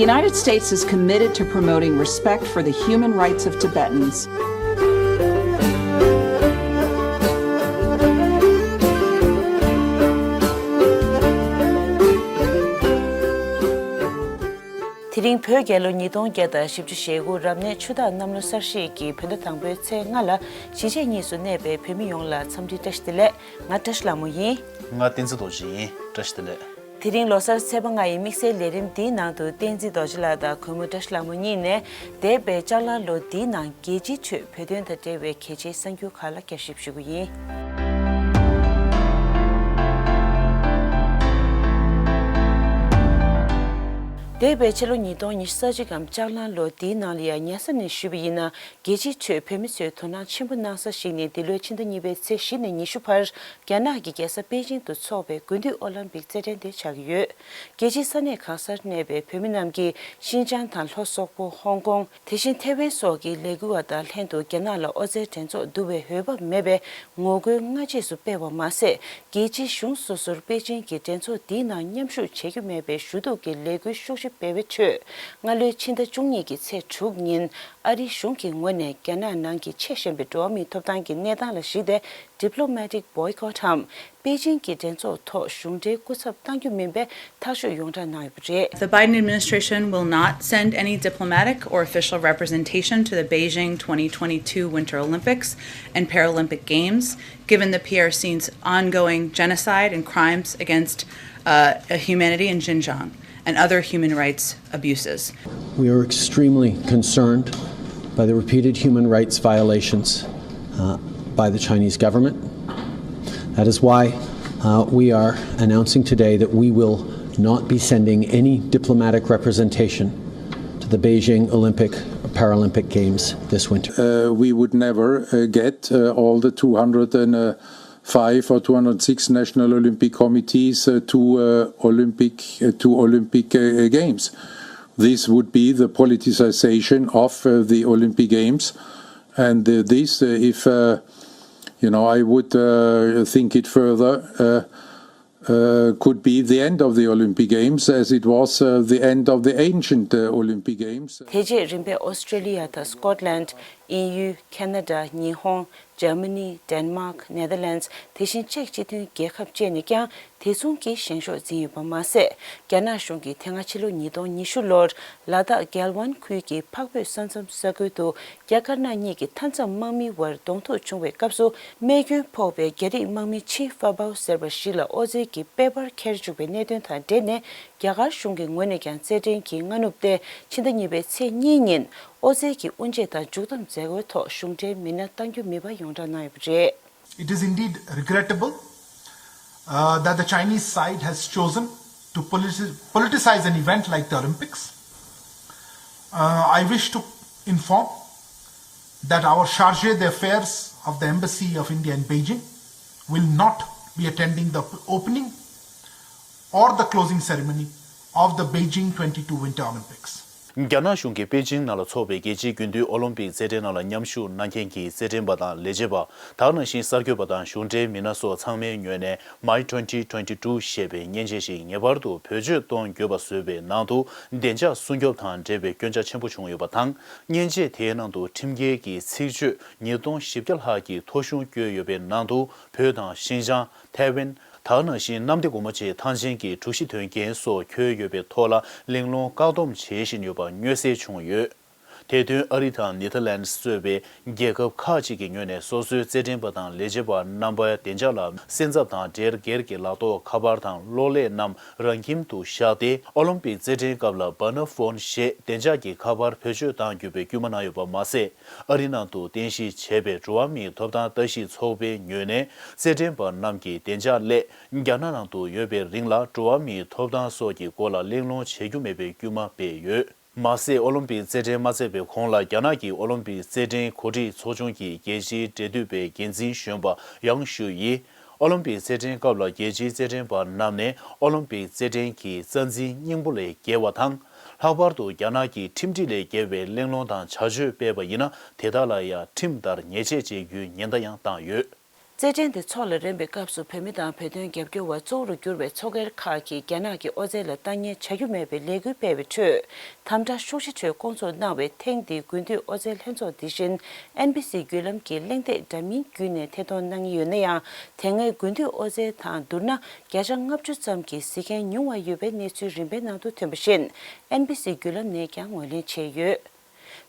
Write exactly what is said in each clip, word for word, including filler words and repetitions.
The United States is committed to promoting respect for the human rights of Tibetans. དེ་རིང་བོད་རྒྱལ་ལོ་ཉིས་སྟོང་བརྒྱ་དང་བཞི་བཅུ་ཞེ་དགུ་རབ་གནས་ཆུ་སྟག་གནམ་ལོ་གསར་བཞད་ཀྱི་བོད་ཟླ་དང་པོའི་ཚེས་ལྔ་ལ་གཞིས་བྱེས་གཉིས་སུ་གནས་པའི་བོད་མི་ཡོངས་ལ་འཚམས་འདྲི་བཀྲ་ཤིས་བདེ་ལེགས། ང་བཀྲ་ཤིས་ལྷ་མོ་ཡིན། ང་བསྟན་འཛིན་རྡོ་རྗེ་ཡིན། བཀྲ་ཤིས་བདེ་ལེགས། དེ་རིང་ལོ་གསར་ཚེས་པ་ལྔ་ཡི་དམིགས་བསལ་ལས་རིམ་འདིའི་ནང་དུ་བསྟན་འཛིན་རྡོ་རྗེ་ལགས་དང་གུས་མོ་བཀྲ་ཤིས་ལྷ་མོ་གཉིས་ནས་འདས་པའི་ལྕགས་གླང་ལོ་འདིའི་ནང་རྒྱལ་སྤྱིའི་ཁྲོད་བོད་དོན་དང་འབྲེལ་བའི་གལ་ཆེའི་གསར་འགྱུར་ཁག་ལ་བསྐྱར་ཞིབ་ཞུ་གི་ཡིན། འདས་པའི་ཕྱི་ལོ་ཉིས་སྟོང་ཉི་ཤུ་རྩ་གཅིག་གམ་ལྕགས་གླང་ལོ་འདིའི་ནང་ལ་ཡང་ཉེ་ས་ནས་ཞུས་པ་ཡིན་ན། རྒྱལ་སྤྱིའི་ཁྲོད་བོད་མི་ཚོས་དོ་སྣང་ཆེན་པོ་གནང་ས་ཞིག་ནི་འདི་ལོའི་ཕྱི་ཟླ་གཉིས་པའི་ཚེས་བཞི་ནས་ཉི་ཤུ་བར་རྒྱ་ནག་གི་རྒྱལ་ས་པེ་ཅིང་དུ་འཚོགས་པའི་དགུན་དུས་ཨོ་ལིམ་པིག་རྩེད་འགྲན་དེ་ཆགས་ཀྱི་ཡོད། རྒྱལ་སྤྱིའི་ས་གནས་གང་སར་གནས་པའི་བོད་མི་རྣམས་ཀྱིས་ཤིན་ཅང་དང་ལྷོ་སོག་པོ། ཧོང་ཀོང་། དེ་བཞིན་ཐེ་ཝན་སོགས་ཀྱི་ལས་འགུལ་བ་དང་ལྷན་དུ་རྒྱ་ནག་ལ་ཨོ་རྩལ་འགྲན་ཚོགས་བསྡུ་བའི་འོས་བབ་མེད་པའི་ངོ་རྒོལ་སྔ་རྗེས་སུ་སྤེལ་བ་མ་ཟད། རྒྱལ་སྤྱིའི་གཞུང་སོ་སོར་པེ་ཅིང་གི་འགྲན་ཚོགས་འདིའི་ནང་མཉམ་ཞུགས་བྱེད་རྒྱུ་མེད་པའི་ཞུ་གཏུག་གི་ལས་འགུལ་ཤུགས་ཆེ་སྤེལ་བའི་ཁྲོད། སྔ་ལོའི་ཕྱི་ཟླ་བཅུ་གཉིས་ཀྱི་ཚེས་དྲུག་ཉིན་ཨ་རིའི་གཞུང་གི་ངོས་ནས་རྒྱ་ནག་ནང་གི་ཆེས་ཞན་པའི་འགྲོ་བ་མིའི་ཐོབ་ཐང་གི་གནས་སྟངས་ལ་གཞིགས་ཏེ། Diplomatic Boycott འམ། པེ་ཅིང་གི་འགྲན་ཚོགས་ཐོག་གཞུང་འབྲེལ་སྐུ་ཚབ་གཏང་རྒྱུ་མིན་པའི་ཐག་གཅོད་ཡོངས་བསྒྲགས་གནང་ཡོད་པ་རེད། The Biden administration will not send any diplomatic or official representation to the Beijing twenty twenty-two Winter Olympics and Paralympic Games, given the P R C's ongoing genocide and crimes against uh, humanity in Xinjiang and other human rights abuses. We are extremely concerned by the repeated human rights violations uh, by the Chinese government. That is why uh, we are announcing today that we will not be sending any diplomatic representation to the Beijing Olympic Paralympic Games this winter. Uh, we would never uh, get uh, all the two hundred and uh, five or two hundred six national Olympic committees uh, to uh, Olympic uh, to Olympic uh, Games. This would be the politicization of uh, the Olympic Games, and uh, this, uh, if uh, you know, I would uh, think it further. Uh, uh, could be the end of the Olympic Games as it was uh, the end of the ancient uh, Olympic Games. དེ་རྗེས་རིམ་པས་ཨོ་སི་ཀྲེ་ལི་ཡ་དང་སྐོཊ་ལན། དབྱིན་ཡུལ། ཁེ་ན་ཌ། ཉི་ཧོང་། འཇར་མ་ནི། ཌེན་མཱག། ནེ་དར་ལན་ཌི། དེ་བཞིན་ཅེཀ་སྤྱི་མཐུན་རྒྱལ་ཁབ་བཅས་ནས་ཀྱང་དེ་མཚུངས་ཀྱི་བཞེངས་ཤོག་འཛིན་ཡོད་པ་མ་ཟད། རྒྱ་ནག་གཞུང་གིས་དེ་སྔ་ཕྱི་ལོ་ཉིས་སྟོང་ཉི་ཤུ་ལོར་ལ་དྭགས་རྒྱལ་ཝན་ཁུལ་གྱི་འཕགས་བོད་ས་མཚམས་ས་ཁུལ་དུ་རྒྱ་དཀར་ནག་གཉིས་ཀྱི་མཐའ་མཚམས་དམག་མིའི་བར་གདོང་ཐུག་བྱུང་བའི་སྐབས་སུ། རྨས་སྐྱོན་ཕོག་པའི་རྒྱ་རིགས་དམག་མི་ཆི་ཧྥ་པའོ་ཟེར་བ་ཞིག་ལ་ཨོ་རྩལ་གྱི་དཔེ་པར་འཁྱེར་བཅུག་པའི་གནད་དོན་དང་འབྲེལ་ནས། རྒྱ་གར་གཞུང་གི་ངོས་ནས་ཀྱང་རྩེད་འགྲན་གྱི་སྔ་ནུབ་སྟེ། ཕྱི་ཟླ་གཉིས་པའི་ཚེས་གཉིས་ཉིན་ཨོ་རྩལ་གྱི་དབུ་འབྱེད་དང་མཇུག་བསྡོམས་མཛད་སྒོའི་ཐོག་གཞུང་འབྲེལ་མི་སྣ་གཏང་རྒྱུ་མིན་པ་ཡོངས་བསྒྲགས་གནང་ཡོད་པ་རེད། It is indeed regrettable uh, that the Chinese side has chosen to politi- politicize an event like the Olympics. Uh, I wish to inform that our Chargé d'Affaires of the Embassy of India in Beijing will not be attending the opening or the closing ceremony of the Beijing twenty-two Winter Olympics. རྒྱ་ནག་གཞུང་གིས་པེ་ཅིང་ནང་ལ་འཚོགས་པའི་རྒྱལ་སྤྱིའི་དགུན་དུས་ཨོ་ལིམ་པིག་རྩེད་འགྲན་ནང་ལ་མཉམ་ཞུགས་གནང་མཁན་གྱི་རྩེད་འགྲན་པ་དང་ལས་བྱེད་པ། ད་ག་ནང་བཞིན་གསར་འགོད་པ་དང་གཞུང་འབྲེལ་མི་སྣ་སོགས་ཚང་མའི་ངོས་ནས། My twenty twenty-two ཞེས་པའི་མཉེན་ཆས་ཤིག་ངེས་པར་དུ་བེད་སྤྱོད་གཏོང་དགོས་པ་བཟོས་པའི་ནང་དུ། བདེ་འཇགས་སྲུང་སྐྱོབ་དང་འབྲེལ་བའི་སྐྱོན་ཆ་ཆེན་པོ་བྱུང་ཡོད་པ་དང་། མཉེན་ཆས་དེའི་ནང་དུ་ཁྲིམས་འགལ་གྱི་ཚིག་བརྗོད་ཉིས་སྟོང་བཞི་བརྒྱ་ལྷག་གི་ཐོ་གཞུང་བཀོད་ཡོད་པའི་ནང་དུ། བོད་དང་ཤིན་ཅང་། ཐའེ་ཝན། ད་ག་ནང་བཞིན་གནམ་བདེ་སྒོ་མོ་ཆེའི་ཐང་ཆེན་གྱི་གྲུ་བཞི་དོན་རྐྱེན་སོགས་འཁོད་ཡོད་པའི་ཐོག་ལ་གླེང་སློང་བཀག་སྡོམ་བྱེད་བཞིན་ཡོད་པ་མངོན་གསལ་བྱུང་ཡོད། དེ་དོན་ཨ་རི་དང་ནེ་ཐར་ལན་ཌི་གཙོས་པའི་རྒྱལ་ཁབ་ཁག་ཅིག་གི་ངོས་ནས་སོ་སོའི་རྩེད་འགྲན་པ་དང་ལས་བྱེད་པ་རྣམ་པའི་བདེ་འཇགས་ལ་སེམས་འཚབ་དང་འབྲེལ། སྒེར་གྱི་ལག་ཐོགས་ཁ་པར་དང་གློག་ཀླད་རྣམས་རང་ཁྱིམ་དུ་བཞག་སྟེ། ཨོ་ལིམ་པིག་རྩེད་འགྲན་སྐབས་ལ་Burner Phone ཞེས་བདེ་འཇགས་ཀྱི་ཁ་པར་བེད་སྤྱོད་གཏང་རྒྱུ་བའི་སྐུལ་མ་གནང་ཡོད་པ་མ་ཟད། ཨ་རི་ནང་དུ་རྟེན་གཞི་བྱས་པའི་འགྲོ་བ་མིའི་ཐོབ་ཐང་ལྟ་ཞིབ་ཚོགས་པའི་ངོས་ནས། རྩེད་འགྲན་པ་རྣམས་ཀྱི་བདེ་འཇགས་སླད། རྒྱ་ནག་ནང་དུ་ཡོད་པའི་རིང་ལ་འགྲོ་བ་མིའི་ཐོབ་ཐང་སོགས་ཀྱི་སྐོར་ལ་གླེང་སློང་བྱེད་རྒྱུ་མེད་པའི་སྐུལ་མ་སྤེལ་ཡོད། མ་ཟད། ཨོ་ལིམ་པིག་རྩེད་འགྲན་མ་ཚར་བའི་གོང་ལ། རྒྱ་ནག་གི་ཨོ་ལིམ་པིག་རྩེད་འགྲན་གོ་སྒྲིག་ཚོགས་ཆུང་གི་རྒྱལ་སྤྱིའི་འབྲེལ་མཐུད་པའི་འགན་འཛིན་གཞོན་པ་ཡང་ཞུ་ཡིས། ཨོ་ལིམ་པིག་རྩེད་འགྲན་སྐབས་ལ་རྒྱལ་སྤྱིའི་རྩེད་འགྲན་པ་རྣམས་ནས་ཨོ་ལིམ་པིག་རྩེད་འགྲན་གྱི་རྩ་འཛིན་སྙིང་པོ་ལས་བརྒལ་བ་དང་། ལྷག་པར་དུ་རྒྱ་ནག་གི་ཁྲིམས་སྒྲིག་ལས་བརྒལ་བའི་གླེང་སློང་དང་བྱ་སྤྱོད་སྤེལ་བ་ཡིན་ན། དེ་དག་ལ་ཡང་ཁྲིམས་ལྟར་ཉེས་ཆད་འཇལ་རྒྱུའི་ཉེན་བརྡ་ཡང་བཏང་ཡོད། རྩེད་འགྲན་དེ་འཚོགས་ལ་རན་པའི་སྐབས་སུ་བོད་མི་དང་བོད་དོན་རྒྱབ་སྐྱོར་བ་གཙོ་བོར་གྱུར་བའི་ཚོགས་སྒེར་ཁག་གིས་རྒྱ་ནག་གི་ཨོ་རྩལ་ལ་ལྟ་ཉན་བྱ་རྒྱུ་མེད་པའི་ལས་འགུལ་སྤེལ་བའི་ཁྲོད། དམ་དྲག་ཤུགས་ཆེ་ཁྲོད་བསྐོང་ཚོགས་གནང་བའི་ཐེངས་འདིའི་དགུན་དུས་ཨོ་རྩལ་ལྷན་ཚོགས་འདི་བཞིན་ཨེན་བི་སི་བརྒྱུད་ལམ་གྱི་གླེང་སྟེགས་འདྲ་མིན་བརྒྱུད་ནས་ཐད་གཏོང་གནང་གི་ཡོད་ན་ཡང་། དེ་སྔའི་དགུན་དུས་ཨོ་རྩལ་དང་བསྡུར་ན་བརྒྱ་ཆ་ལྔ་བཅུ་ཙམ་གྱིས་གཟིགས་མཁན་ཉུང་བ་ཡོད་པའི་གནས་ཚུལ་རིམ་པའི་ནང་དུ་ཐོན་པ་བཞིན། ཨེན་བི་སི་བརྒྱུད་ལམ་ནས་ཀྱང་ངོས་ལེན་བྱས་ཡོད།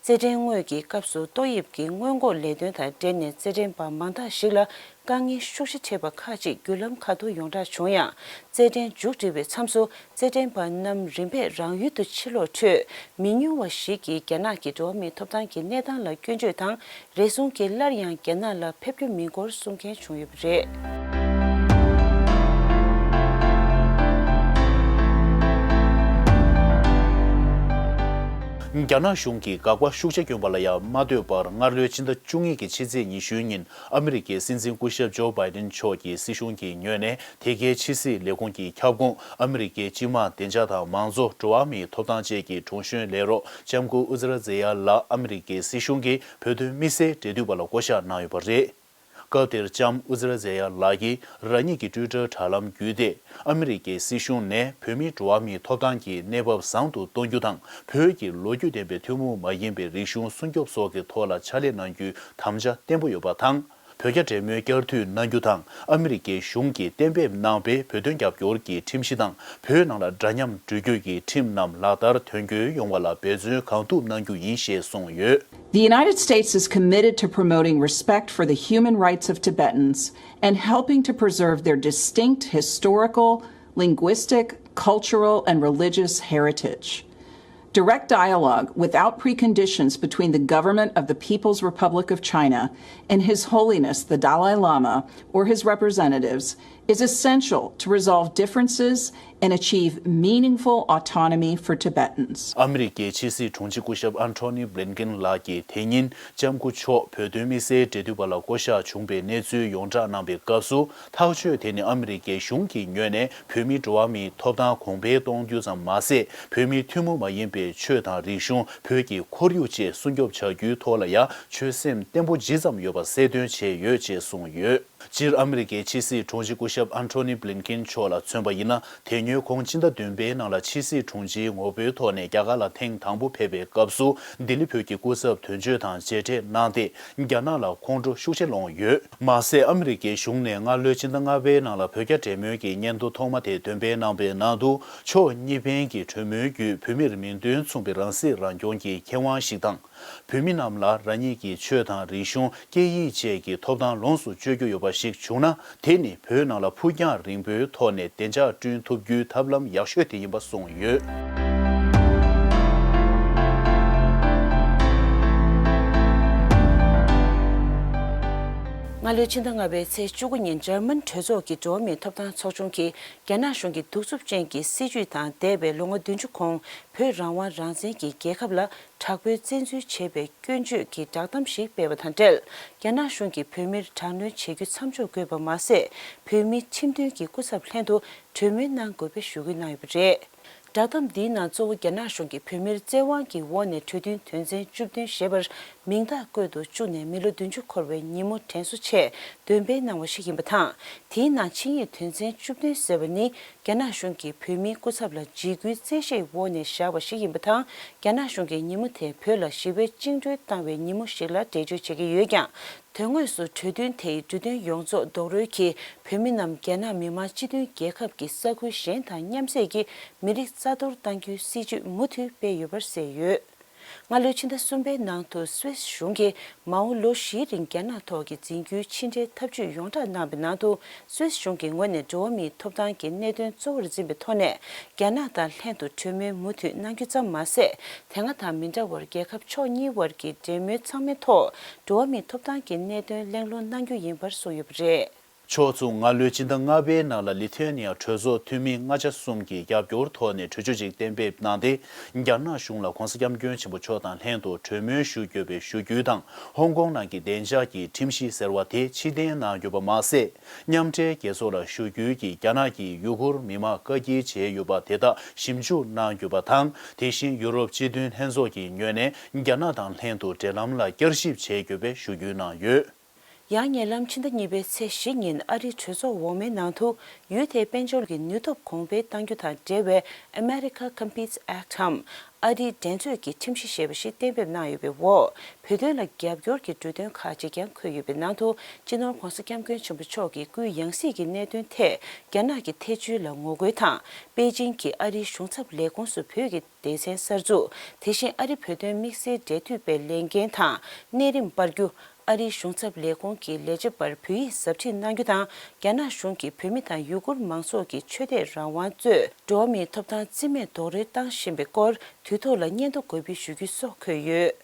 རྩེད་འགྲན་དངོས་ཀྱི་སྐབས་སུ་ཏོག་དབྱིབས་ཀྱི་སྔོན་འགོག་ལས་དོན་དང་འབྲེལ་ནས་རྩེད་འགྲན་པ་མང་དག་ཞིག་ལ་དཀའ་ངལ་ཤུགས་ཆེ་འཕྲད་པ་ཁག་ཅིག་བརྒྱུད་ལམ་ཁ་ཐུག་ཡོངས་གྲགས་བྱུང་ཡང་། རྩེད་འགྲན་མཇུག་སྒྲིལ་བའི་མཚམས་སུ་རྩེད་འགྲན་པ་རྣམས་རིམ་པས་རང་ཡུལ་དུ་ཕྱིར་ལོག་ཁྲོད། མི་ཉུང་བ་ཞིག་གིས་རྒྱ་ནག་གི་འགྲོ་བ་མིའི་ཐོབ་ཐང་གི་གནས་སྟངས་ལ་སྐྱོན་བརྗོད་དང་། རེ་ཟུང་གིས་སླར་ཡང་རྒྱ་ནག་ལ་ཕེབས་རྒྱུ་མིན་སྐོར་གསུང་མཁན་བྱུང་ཡོད་པ་རེད། རྒྱ་ནག་གཞུང་གིས་དགག་པ་ཤུགས་ཆེ་བསྐྱོན་པ་ལ་ཡང་མ་ལྟོས་པར། སྔ་ལོའི་ཕྱི་ཟླ་བཅུ་གཉིས་ཀྱི་ཕྱི་ཚེས་ཉི་ཤུའི་ཉིན། ཨ་མི་རི་ཀའི་སྲིད་འཛིན་སྐུ་ཞབས་ཇོ་བྷའི་ཏིན་མཆོག་གིས་སྲིད་གཞུང་གི་ངོས་ནས། དེ་གའི་ཕྱི་སྲིད་ལས་ཁུངས་ཀྱི་ཁྱབ་ཁོངས། ཨ་མི་རི་ཀའི་སྤྱི་དམངས་བདེ་འཇགས་དང་མང་གཙོ། འགྲོ་བ་མིའི་ཐོབ་ཐང་བཅས་ཀྱི་དྲུང་གཞོན་ལས་རོགས་ལྕམ་སྐུ་ཨུ་ཛི་ར་ཛེ་ཡ་ལགས་ཨ་མི་རི་ཀའི་སྲིད་གཞུང་གི་བོད་དོན་དམིགས་བསལ་འབྲེལ་མཐུད་པ་ལ་བསྐོ་གཞག་གནང་ཡོད་པ་རེད། སྐབས་དེར་ལྕམ་ཨུ་ཛི་ར་ཛེ་ཡ་ལགས་ཀྱིས་རང་ཉིད་ཀྱི་ཊུའི་ཊར་དྲ་ལམ་བརྒྱུད་དེ། ཨ་མི་རི་ཀའི་སྲིད་གཞུང་ནས་བོད་མིའི་འགྲོ་བ་མིའི་ཐོབ་ཐང་གི་གནས་བབ་བཟང་དུ་གཏོང་རྒྱུ་དང་། བོད་ཀྱི་ལོ་རྒྱུས་ལྡན་པའི་ཐུན་མོང་མ་ཡིན་པའི་རིག་གཞུང་སྲུང་སྐྱོབ་སོགས་ཀྱི་ཐོག་ལ་ཕྱག་ལས་གནང་རྒྱུའི་དམ་བཅའ་བརྟན་པོ་ཡོད་པ་དང་། བོད་རྒྱ་འབྲེལ་མོལ་བསྐྱར་མཐུད་གནང་རྒྱུ་དང་། ཨ་མི་རི་ཀའི་གཞུང་གིས་གཏན་འབེབས་གནང་བའི་བོད་དོན་རྒྱབ་སྐྱོར་གྱི་ཁྲིམས་གཞི་དང་། བོད་ནང་ལ་འདྲ་མཉམ་འགྲོ་རྒྱུ་གི་ཁྲིམས་རྣམས་ལག་བསྟར་དོན་འཁྱོལ་ཡོང་བ་ལ་འབད་བརྩོན་གང་ཐུབ་གནང་རྒྱུ་ཡིན་ཞེས་གསུངས་ཡོད། The United States is committed to promoting respect for the human rights of Tibetans and helping to preserve their distinct historical, linguistic, cultural, and religious heritage. Direct dialogue without preconditions between the government of the People's Republic of China and His Holiness the Dalai Lama or his representatives is essential to resolve differences and achieve meaningful autonomy for Tibetans. ཨ་མི་རི་ཀའི་ཕྱི་སྲིད་དྲུང་ཆེ་སྐུ་ཞབས་ཨན་ཐོ་ནི་བྷི་ལིན་ཀིན་ལགས་ཀྱིས་དེ་ཉིན་ལྕམ་སྐུ་མཆོག་བོད་དོན་དམིགས་བསལ་འབྲེལ་མཐུད་པ་ལ་བསྐོ་གཞག་བྱུང་བའི་གནས་ཚུལ་ཡོངས་བསྒྲགས་གནང་བའི་སྐབས་སུ། ཐག་གཅོད་དེ་ནི་ཨ་མི་རི་ཀའི་གཞུང་གི་ངོས་ནས་བོད་མིའི་འགྲོ་བ་མིའི་ཐོབ་ཐང་གོང་འཕེལ་གཏོང་རྒྱུ་ཙམ་མ་ཟད། བོད་མིའི་ཐུན་མོང་མ་ཡིན་པའི་ཆོས་དང་རིག་གཞུང་། བོད་ཀྱི་ཁོར་ཡུག་བཅས་སྲུང་སྐྱོབ་བྱ་རྒྱུའི་ཐོག་ལ་ཡང་ཆོད་སེམས་བརྟན་པོ་ཇི་ཙམ་ཡོད་པ་གསལ་སྟོན་བྱས་ཡོད་ཅེས་གསུངས་ཡོད། སྤྱིར་ཨ་མི་རི་ཀའི་ཕྱི་སྲིད་དྲུང་ཆེ་སྐུ་ཞབས་ཨན་ཐོ་ནི་བྷི་ལིན་ཀིན་མཆོག་ལ་མཚོན་པ་ཡིན་ན། དེ་སྔོན་ཁོང་ཕྱི་ཟླ་བདུན་པའི་ནང་ལ་ཕྱི་སྲིད་དྲུང་ཆེའི་ངོ་བོའི་ཐོག་ནས་རྒྱ་གར་ལ་ཐེངས་དང་པོ་ཕེབས་པའི་སྐབས་སུ། ལྡི་ལི་བོད་ཀྱི་སྐུ་ཚབ་དོན་གཅོད་དང་མཇལ་འཕྲད་གནང་སྟེ། རྒྱ་ནག་ལ་ཁོང་ཁྲོ་ཤུགས་ཆེ་སློང་ཡོད། མ་ཟད། ཨ་མི་རི་ཀའི་གཞུང་ནས་སྔ་ལོའི་ཕྱི་ཟླ་ལྔ་པའི་ནང་ལ་བོད་རྒྱ་འབྲེལ་མོལ་གྱི་སྙན་ཐོ་ཐོག་མ་དེ་འདོན་སྤེལ་གནང་བའི་ནང་དུ། ཕྱོགས་གཉིས་ཕན་གྱི་གྲོས་མོལ་བརྒྱུད་བོད་མིར་མིང་དོན་མཚུངས་པའི་རང་སྲིད་རང་སྐྱོང་གི་ཁེ་དབང་ཞིག་དང་། བོད་མི་རྣམས་ལ་རང་ཉིད་ཀྱི་ཆོས་དང་རིག་གཞུང་། སྐད་ཡིག་བཅས་ཀྱི་ཐོབ་ཐང་ལོངས་སུ་སྤྱོད་རྒྱུ་ཡོད་པ་ཞིག་བྱུང་ན། དེ་ནི་བོད་ནང་ལ་ཕུགས་རྒྱང་རིང་པོའི་ཐོག་ནས་བདེ་འཇགས་བསྐྲུན་ཐུབ་རྒྱུའི་ཐབས་ལམ་ཡག་ཤོས་དེ་ཡིན་པ་གསུངས་ཡོད། སྔ་ལོའི་ཕྱི་ཟླ་ལྔ་པའི་ཚེས་བཅུ་དགུ་ཉིན་འཇར་མན་གྲོས་ཚོགས་ཀྱི་འགྲོ་བ་མིའི་ཐོབ་ཐང་ཚོགས་ཆུང་གིས། རྒྱ་ནག་གཞུང་གི་གདུག་རྩུབ་ཅན་གྱི་སྲིད་བྱུས་དང་འདས་པའི་ལོ་ངོ་བདུན་ཅུ་གོང་བོད་རང་དབང་རང་བཙན་གྱི་རྒྱལ་ཁབ་ལ་དྲག་པོའི་བཙན་འཛུལ་བྱས་པའི་སྐྱོན་བརྗོད་ཀྱི་བསྒྲགས་གཏམ་ཞིག་སྤེལ་བ་དང་འབྲེལ། རྒྱ་ནག་གཞུང་གིས་བོད་མིར་དྲག་གནོན་བྱེད་རྒྱུ་མཚམས་འཇོག་དགོས་པ་མ་ཟད། བོད་མིའི་ཁྲིམས་མཐུན་གྱི་སྐུ་ཚབ་ལྷན་དུ་གྲོས་མོལ་གནང་དགོས་པའི་ཞུ་སྐུལ་གནང་ཡོད་པ་རེད། བསྒྲགས་གཏམ་འདིའི་ནང་གཙོ་བོ་རྒྱ་ནག་གཞུང་གིས་བོད་མིར་བཙན་དབང་གི་འོག་ནས་གྲོས་མཐུན་དོན་ཚན་བཅུ་བདུན་ཞེས་པར་མིང་རྟགས་བཀོད་དུ་བཅུག་ནས་མི་ལོ་བདུན་ཅུ་འཁོར་བའི་ཉིན་མོ་དྲན་གསོ་ཆེད་འདོན་སྤེལ་གནང་བ་ཞིག་ཡིན་པ་དང་། དེའི་ནང་ཆིངས་ཡིག་དོན་ཚན་བཅུ་བདུན་ཟེར་བ་ནི། རྒྱ་ནག་གཞུང་གིས་བོད་མིའི་སྐུ་ཚབ་ལ་འཇིགས་སྐུལ་བཙན་ཤེད་འོག་ནས་བཞག་པ་ཞིག་ཡིན་པ་དང་། རྒྱ་ནག་གཞུང་གིས་ཉིན་མོ་དེ་བོད་ལ་ཞི་བའི་བཅིངས་འགྲོལ་བཏང་བའི་ཉིན་མོ་ཞིག་ལ་འགྲེལ་བརྗོད་བྱེད་ཀྱི་ཡོད་ཀྱང་། དོན་དངོས་སུ་གྲོས་མཐུན་དེ་ཡི་གྲོས་མཐུན་ཡོངས་རྫོགས་རྡོག་རོལ་གྱིས་བོད་མི་རྣམས་རྒྱ་ནག་མི་དམངས་སྤྱི་མཐུན་རྒྱལ་ཁབ་ཀྱི་ས་ཁུལ་གཞན་དང་མཉམ་བསྲེས་ཀྱིས་མི་རིགས་རྩ་གཏོར་གཏང་རྒྱུའི་སྲིད་བྱུས་མུ་མཐུད་སྤེལ་ཡོད་པར་གསལ་ཡོད། སྔ་ལོའི་ཕྱི་ཟླ་གསུམ་པའི་ནང་དུ་སུད་སི་གཞུང་གིས་མའོ་ལོ་བཞིའི་རིང་རྒྱ་ནག་ཐོག་གི་འཛིན་རྒྱུའི་ཕྱི་འབྲེལ་ཐབས་ཇུས་ཡོངས་བསྒྲགས་གནང་བའི་ནང་དུ། སུད་སི་གཞུང་གི་ངོས་ནས་འགྲོ་བ་མིའི་ཐོབ་ཐང་གི་གནད་དོན་གཙོ་བོར་འཛིན་པའི་ཐོག་ནས། རྒྱ་ནག་དང་ལྷན་དུ་གྲོས་མོལ་མུ་མཐུད་གནང་རྒྱུ་ཙམ་མ་ཟད། དེ་སྔ་དང་མི་འདྲ་བར་རྒྱལ་ཁབ་ཕྱོགས་གཉིས་བར་གྱི་འབྲེལ་མོལ་ཚང་མའི་ཐོག་འགྲོ་བ་མིའི་ཐོབ་ཐང་གི་གནད་དོན་གླེང་སློང་གནང་རྒྱུ་ཡིན་པར་གསུངས་ཡོད་པ་རེད། ཕྱོགས་མཚུངས། སྔ་ལོའི་ཕྱི་ཟླ་ལྔ་པའི་ནང་ལ་ལི་ཐོ་ནི་ཡ་གྲོས་ཚོགས་འཐུས་མི་ལྔ་ཆ་གསུམ་གྱིས་རྒྱབ་སྐྱོར་ཐོག་ནས་གྲོས་ཆོད་ཅིག་གཏན་འབེབས་གནང་སྟེ། རྒྱ་ནག་གཞུང་ལ་༧གོང་ས་༧སྐྱབས་མགོན་ཆེན་པོ་མཆོག་དང་ལྷན་དུ་གྲོས་མོལ་ཞུ་དགོས་པའི་ཞུ་རྒྱུ་དང་། ཧོང་ཀོང་ནང་གི་བདེ་འཇགས་ཀྱི་ཁྲིམས་གཞི་ཟེར་བ་དེ་ཕྱིར་འཐེན་གནང་དགོས་པ་མ་ཟད། མཉམ་འབྲེལ་རྒྱལ་ཚོགས་ལ་ཞུ་རྒྱུའི་གི་རྒྱ་ནག་གིས་ཡུ་གུར་མི་མང་བཀག་སྐྱིལ་བྱས་ཡོད་པ་དེ་དག་ཞིབ་འཇུག་གནང་དགོས་པ་དང་། དེ་བཞིན་ཡུ་རོབ་སྤྱི་མཐུན་ལྷན་ཚོགས་ཀྱི་ངོས་ནས་རྒྱ་ནག་དང་ལྷན་དུ་འབྲེལ་ལམ་ལ་བསྐྱར་ཞིབ་བྱེད་དགོས་པའི་ཞུ་རྒྱུ་གནང་ཡོད། ཡང་ཉེ་ལམ་ཕྱི་ཟླ་གཉིས་པའི་ཚེས་བཞི་ཉིན་ཨ་རིའི་གྲོས་ཚོགས་འོག་མའི་ནང་དུ་ཡུལ་དེའི་དཔལ་འབྱོར་གྱི་ནུས་སྟོབས་གོང་འཕེལ་གཏང་རྒྱུ་དང་འབྲེལ་བའི་America Competes Act འམ། ཨ་རིའི་འགྲན་རྩོད་ཀྱི་ཁྲིམས་གཞི་ཞེས་པ་ཞིག་གཏན་འབེབས་གནང་ཡོད་པའི་འོག་བོད་དོན་ལ་རྒྱབ་སྐྱོར་གྱི་འབྲུ་དོན་ཁག་ཅིག་ཀྱང་འཁོད་ཡོད་པའི་ནང་དུ། སྤྱི་ནོར་༧གོང་ས་༧སྐྱབས་མགོན་ཆེན་པོ་མཆོག་གི་སྐུའི་ཡང་སྲིད་ཀྱི་གནད་དོན་ཐད་རྒྱ་ནག་གི་ཐེ་བྱུས་ལ་ངོ་རྒོལ་དང་། པེ་ཅིང་གི་ཨ་རིའི་གཞུང་ཚབ་ལས་ཁུངས་སུ་བོད་ཀྱི་སྡེ་ཚན་གསར་འཛུགས། དེ་བཞིན་ཨ་རི་བོད་དོན་དམིགས་བསལ་འབྲེལ་མཐུད་པའི་ལས་འགན་དང་གནས་རིམ་སྤར་རྒྱུ། ཨ་རིའི་གཞུང་ཚབ་ལས་ཁུངས་ཀྱི་ལས་བྱེད་པར་བོད་ཡིག་ཟབ་ཁྲིད་གནང་རྒྱུ་དང་། རྒྱ་ནག་གཞུང་གིས་བོད་མི་དང་ཡུ་གུར་མང་ཚོགས་ཀྱི་ཆོས་དད་རང་དབང་གཙོས་འགྲོ་བ་མིའི་ཐོབ་ཐང་རྩིས་མེད་རྡོག་རོལ་བཏང་བཞིན་པའི་སྐོར་དུས་ཐོག་ལ་སྙན་ཐོ་འགོད་འབུལ་ཞུ་རྒྱུ་སོགས་འཁོད་ཡོད།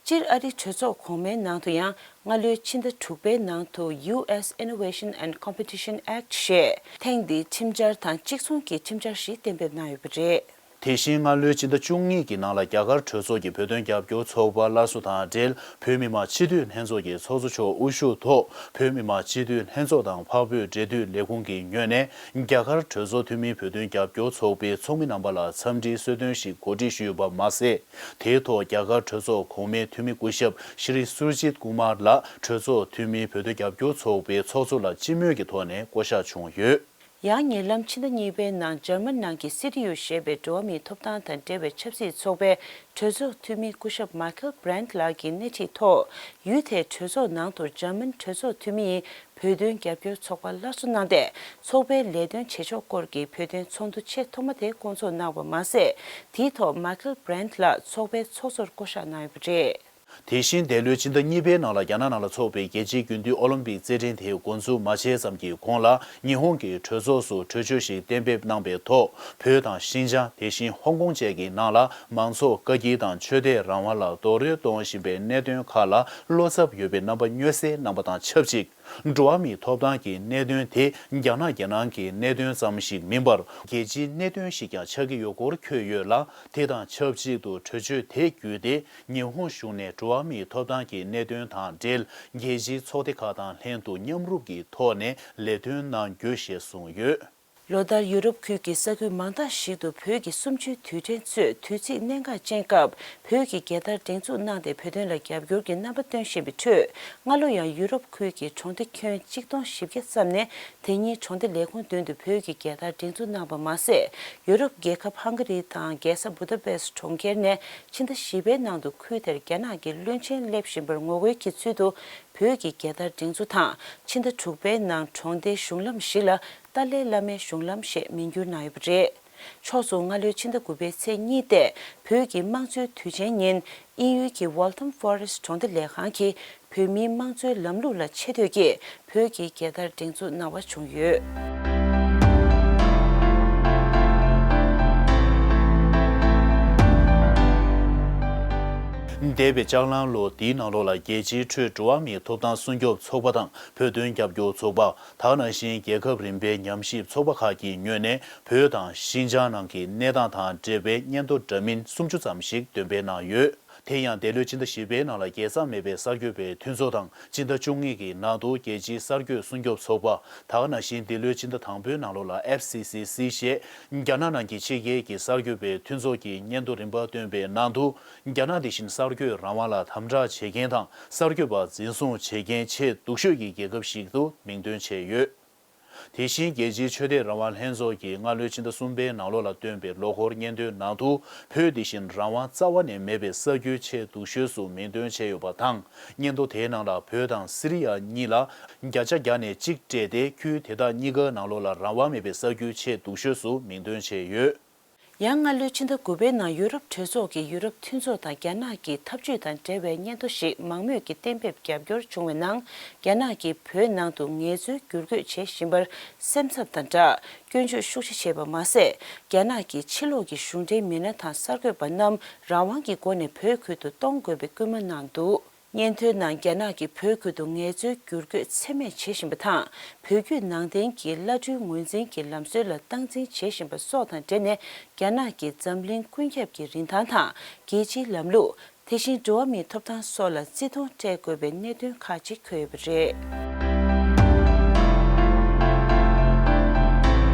སྤྱིར་ཨ་རིའི་གྲོས་ཚོགས་གོང་མའི་ནང་དུ་ཡང་སྔ་ལོའི་ཕྱི་ཟླ་དྲུག་པའི་ནང་དུ་ཡུ་ཨེས་Innovation and Competition Act ཞེས་ཐེངས་འདིའི་ཁྲིམས་འཆར་དང་གཅིག་མཚུངས་ཀྱི་ཁྲིམས་འཆར་ཞིག་གཏན་འབེབས་གནང་ཡོད་པ་རེད། དེ་བཞིན་སྔ་ལོའི་ཕྱི་ཟླ་བཅུ་གཉིས་ཀྱི་ནང་ལ་རྒྱ་གར་གྲོས་ཚོགས་ཀྱི་བོད་དོན་རྒྱབ་སྐྱོར་ཚོགས་པ་སླར་གསོ་དང་འབྲེལ་བོད་མི་མང་སྤྱི་འཐུས་ལྷན་ཚོགས་ཀྱི་ཚོགས་གཙོ་མཆོག་དབུ་བཞུགས་ཐོག་བོད་མི་མང་སྤྱི་འཐུས་ལྷན་ཚོགས་དང་འཕགས་བོད་འབྲེལ་མཐུད་ལས་ཁུངས་ཀྱི་ངོས་ནས་རྒྱ་གར་གྲོས་ཚོགས་འཐུས་མིའི་བོད་དོན་རྒྱབ་སྐྱོར་ཚོགས་པའི་ཚོགས་མི་རྣམ་པ་ལ་འཚམས་འདྲིའི་གསོལ་སྟོན་ཞིག་གོ་སྒྲིག་ཞུས་ཡོད་པ་མ་ཟད། དེའི་ཐོག་རྒྱ་གར་གྲོས་ཚོགས་གོང་མའི་འཐུས་མི་སྐུ་ཞབས་ཤྲི་སུར་ཇིད་ཀུ་མར་ལགས་གྲོས་ཚོགས་འཐུས་མིའི་བོད་དོན་རྒྱབ་སྐྱོར་ཚོགས་པའི་ཚོགས་གཙོ་ལ་སྤྱི་མོས་ཀྱི་ཐོག་ནས་བསྐོ་གཞག་བྱུང་ཡོད། ཡང་ཉེ་ལམ་ཕྱི་ཟླ་གཉིས་པའི་ནང་འཇར་མན་ནང་གི་སི་ཏི་ཡུ་ཞེས་པའི་འགྲོ་བ་མིའི་ཐོབ་ཐང་དང་འབྲེལ་བའི་ཆབ་སྲིད་ཚོགས་པའི་གྲོས་ཚོགས་འཐུས་མི་སྐུ་ཞབས་མཱ་ཁེལ་བྷྲན་ལགས་ཀྱི་སྣེ་ཁྲིད་ཐོག་ཡུལ་དེའི་གྲོས་ཚོགས་ནང་དུ་འཇར་མན་གྲོས་ཚོགས་འཐུས་མི་ཡི་བོད་དོན་རྒྱབ་སྐྱོར་ཚོགས་པ་སླར་གསོ་གནང་སྟེ། ཚོགས་པའི་ལས་དོན་བྱེད་ཕྱོགས་སྐོར་གྱི་བོད་དོན་ཚོགས་འདུ་ཆེས་ཐོག་མ་དེ་བསྐོང་ཚོགས་གནང་བ་མ་ཟད། དེའི་ཐོག་མཱ་ཁེལ་བྷྲན་ལགས་ཚོགས་པའི་ཚོགས་གཙོར་བསྐོ་གཞག་གནང་ཡོད་པ་རེད། དེ་བཞིན་འདས་ལོའི་ཕྱི་ཟླ་གཉིས་པའི་ནང་ལ་རྒྱ་ནག་ནང་ལ་འཚོགས་པའི་རྒྱལ་སྤྱིའི་རྒྱུན་མཐུད་ཨོ་ལིམ་པིག་རྩེད་འགྲན་དེ་འགོ་འཛུགས་མ་བྱས་ཙམ་གྱི་གོང་ལ་ཉི་ཧོང་གི་གྲོས་ཚོགས་སུ་གྲོས་ཆོད་ཞིག་གཏན་འབེབས་གནང་པའི་ཐོག་བོད་དང་ཤིན་ཅང་། དེ་བཞིན་ཧོང་ཀོང་བཅས་ཀྱི་ནང་ལ་མང་ཚོགས་བཀག་སྐྱིལ་དང་ཆོས་དད་རང་དབང་ལ་རྡོག་རོལ་གཏོང་བཞིན་པའི་གནད་དོན་ཁག་ལ་བློ་འཚབ་ཡོད་པའི་རྣམ་པ་མྱོང་སའི་རྣམ་པ་དང་ཆབས་ཅིག་འགྲོ་བ་མིའི་ཐོབ་ཐང་གི་གནད་དོན་དེ་རྒྱ་ནག་རྒྱལ་ནང་གི་གནད་དོན་ཙམ་ཞིག་མིན་པར། རྒྱལ་སྤྱིའི་གནད་དོན་ཞིག་ཀྱང་ཆགས་ཀྱི་ཡོད་སྐོར་འཁོད་ཡོད་ལ། དེ་དང་ཆབས་ཅིག་ཏུ་གྲོས་ཆོད་དེ་བརྒྱུད་དེ། ཉི་ཧོང་གཞུང་ནས་འགྲོ་བ་མིའི་ཐོབ་ཐང་གི་གནད་དོན་དང་འབྲེལ། རྒྱལ་སྤྱིའི་ཚོགས་སྡེ་ཁག་དང་ལྷན་དུ་མཉམ་རུབ་ཀྱི་ཐོག་ནས་ལས་དོན་གནང་རྒྱུ་ཞེས་གསུངས་ཡོད། ལོ་ལྟར་ཡུ་རོབ་ཁུལ་གྱི་ས་ཁུལ་མང་དག་ཞིག་ཏུ་བོད་ཀྱི་གསུམ་བཅུའི་དུས་དྲན་ཚོས་དུས་ཚིགས་གནད་འགག་ཅན་སྐབས། བོད་ཀྱི་རྒྱལ་དར་སྒྲེང་འཛུགས་གནང་སྟེ། བོད་དོན་ལ་རྒྱབ་སྐྱོར་གྱི་རྣམ་པ་སྟོན་བཞིན་པའི་ཁྲོད། སྔ་ལོ་ཡང་ཡུ་རོབ་ཁུལ་གྱི་གྲོང་སྡེ་ཁྱོན་གཅིག་སྟོང་བཞི་བརྒྱ་ཙམ་ནས། དེ་ཉིད་གྲོང་སྡེ་ལས་ཁུངས་མདུན་དུ་བོད་ཀྱི་རྒྱལ་དར་སྒྲེང་འཛུགས་གནང་བ་མ་ཟད། ཡུ་རོབ་རྒྱལ་ཁབ་ཧང་ག་རི་དང་རྒྱལ་ས་བུ་ད་པེ་སི་གྲོང་ཁྱེར་ནས་ཕྱི་ཟླ་བཞི་པའི་ནང་དུ་ཁུལ་དེར་རྒྱ་ནག་གི་བློན་ཆེན་སླེབས་བཞིན་པར་ངོ་རྒོལ་གྱི་ཚུལ་དུ་བོད་ཀྱི་རྒྱལ་དར་སྒྲེང་འཛུགས་དང་། ཕྱི་ཟླ་དྲུག་པའི་ནང་གྲོང་སྡེའི་གཞུང་ལམ་ཞིག་ལ་ཏཱ་ལའི་བླ་མའི་གཞུང་ལམ་ཞེས་མིང་བསྒྱུར་གནང་ཡོད་པ་རེད། ཕྱོགས་སུ་སྔ་ལོའི་ཕྱི་ཟླ་དགུ་པའི་ཚེས་གཉིས་ཏེ། བོད་ཀྱི་དམངས་གཙོའི་དུས་ཆེན་ཉིན། དབྱིན་ཡུལ་གྱི་Waltham Forest གྲོང་སྡེ་ལས་ཁང་གིས་བོད་མིའི་དམངས་གཙོའི་ལམ་ལུགས་ལ་ཆེ་བསྟོད་ཀྱིས་བོད་ཀྱི་རྒྱལ་དར་སྒྲེང་འཛུགས་གནང་བ་བྱུང་ཡོད། འདས་པའི་ལྕགས་གླང་ལོ་འདིའི་ནང་ལོགས་ལ་རྒྱལ་སྤྱིའི་ཁྲོད་འགྲོ་བ་མིའི་ཐོབ་ཐང་སྲུང་སྐྱོབ་ཚོགས་པ་དང་བོད་དོན་རྒྱབ་སྐྱོར་ཚོགས་པ། ད་ག་ནང་བཞིན་རྒྱལ་ཁབ་རིམ་པའི་ཉམས་ཞིབ་ཚོགས་པ་ཁག་གི་ངོས་ནས་བོད་དང་ཤིན་ཅང་ནང་གི་གནས་སྟངས་དང་འབྲེལ་བའི་སྙན་ཐོ་འདྲ་མིན་སུམ་ཅུ་ཙམ་ཞིག་འདོན་སྤེལ་གནང་ཡོད། དེ་ཡང་འདས་ལོའི་ཕྱི་ཟླ་བཞི་པའི་ནང་ལ་རྒྱལ་ས་མེད་པའི་གསར་འགོད་པའི་མཐུན་ཚོགས་དང་ཕྱི་ཟླ་བཅུ་གཉིས་ཀྱི་ནང་དུ་རྒྱལ་སྤྱིའི་གསར་འགོད་སྲུང་སྐྱོབ་ཚོགས་པ། ད་ག་ནང་བཞིན་འདི་ལོའི་ཕྱི་ཟླ་དང་པོའི་ནང་ལོགས་ལ་ཨེཕ་སི་སི་སི་ཞེས་རྒྱ་ནག་ནང་གི་ཕྱི་རྒྱལ་གྱི་གསར་འགོད་པའི་མཐུན་ཚོགས་ཀྱི་སྙན་ཐོ་རིམ་པ་བཏོན་པའི་ནང་དུ། རྒྱ་ནག་དེ་བཞིན་གསར་འགོད་རང་དབང་ལ་དམ་དྲག་བྱེད་མཁན་དང་གསར་འགོད་པ་འཛིན་བཟུང་བྱེད་མཁན་ཆེས་སྡུག་ཤོས་ཀྱི་རྒྱལ་ཁབ་ཞིག་ཏུ་མིང་འདོན་བྱས་ཡོད། དེ་བཞིན་རྒྱལ་སྤྱིའི་ཆོས་དད་རང་དབང་ལྷན་ཚོགས་ཀྱིས་སྔ་ལོའི་ཕྱི་ཟླ་གསུམ་པའི་ནང་ལོགས་ལ་བཏོན་པའི་ལོ་འཁོར་སྙན་ཐོའི་ནང་དུ། བོད་དེ་བཞིན་རང་དབང་རྩ་བ་ནས་མེད་པའི་ས་ཁུལ་ཆེས་སྡུག་ཤོས་སུ་མིང་འདོན་བྱས་ཡོད་པ་དང་། སྙན་ཐོ་དེའི་ནང་ལ་བོད་དང་སི་རི་ཡ་གཉིས་ལ་བརྒྱ་ཆ་བརྒྱ་ནས་གཅིག་སྤྲད་དེ། ཁུལ་དེ་དག་གཉིས་ཀ་ནང་ལོགས་ལ་རང་དབང་མེད་པའི་ས་ཁུལ་ཆེས་སྡུག་ཤོས་སུ་མིང་འདོན་བྱས་ཡོད། ཡང་སྔ་ལོའི་ཕྱི་ཟླ་དགུ་པའི་ནང་ཡུ་རོབ་གྲོས་ཚོགས་ཀྱི་ཡུ་རོབ་མཐུན་ཚོགས་དང་རྒྱ་ནག་གི་ཐབས་ཇུས་དང་འབྲེལ་བའི་སྙན་ཐོ་ཞིག་མང་མོས་ཀྱིས་གཏན་འབེབས་རྒྱབ་སྐྱོར་བྱུང་བའི་ནང་། རྒྱ་ནག་གིས་བོད་ནང་དུ་ངལ་རྩོལ་བསྒྱུར་བཀོད་བྱེད་བཞིན་པར་སེམས་འཚབ་དང་སྦྲགས། སྐྱོན་བརྗོད་ཤུགས་ཆེ་བྱས་པ་མ་ཟད། རྒྱ་ནག་གིས་ཕྱི་ལོགས་ཀྱི་གཞུང་འབྲེལ་མི་སྣ་དང་གསར་འགོད་པ་རྣམས་རང་དབང་གི་སྒོ་ནས་བོད་ཁུལ་དུ་གཏོང་དགོས་པའི་སྐུལ་མ་གནང་འདུག་སྙན་ཐོའི་ནང་རྒྱ་ནག་གིས་བོད་ཁུལ་དུ་ངལ་རྩོལ་བསྒྱུར་བཀོད་ཚད་མེད་བྱེད་བཞིན་པ་དང་། བོད་བརྒྱུད་ནང་བསྟན་གྱི་བླ་སྤྲུལ་ངོས་འཛིན་གྱི་ལམ་སྲོལ་ལ་སྟངས་འཛིན་བྱེད་བཞིན་པ་སོགས་དང་འབྲེལ་ནས། རྒྱ་ནག་གིས་འཛམ་གླིང་ཀུན་ཁྱབ་ཀྱི་རིན་ཐང་དང་རྒྱལ་སྤྱིའི་ལམ་ལུགས། དེ་བཞིན་འགྲོ་བ་མིའི་ཐོབ་ཐང་སོགས་ལ་བརྩི་མཐོང་སྤྲད་དགོས་པའི་གནད་དོན་ཁག་ཅིག་འཁོད་ཡོད་པ་རེད།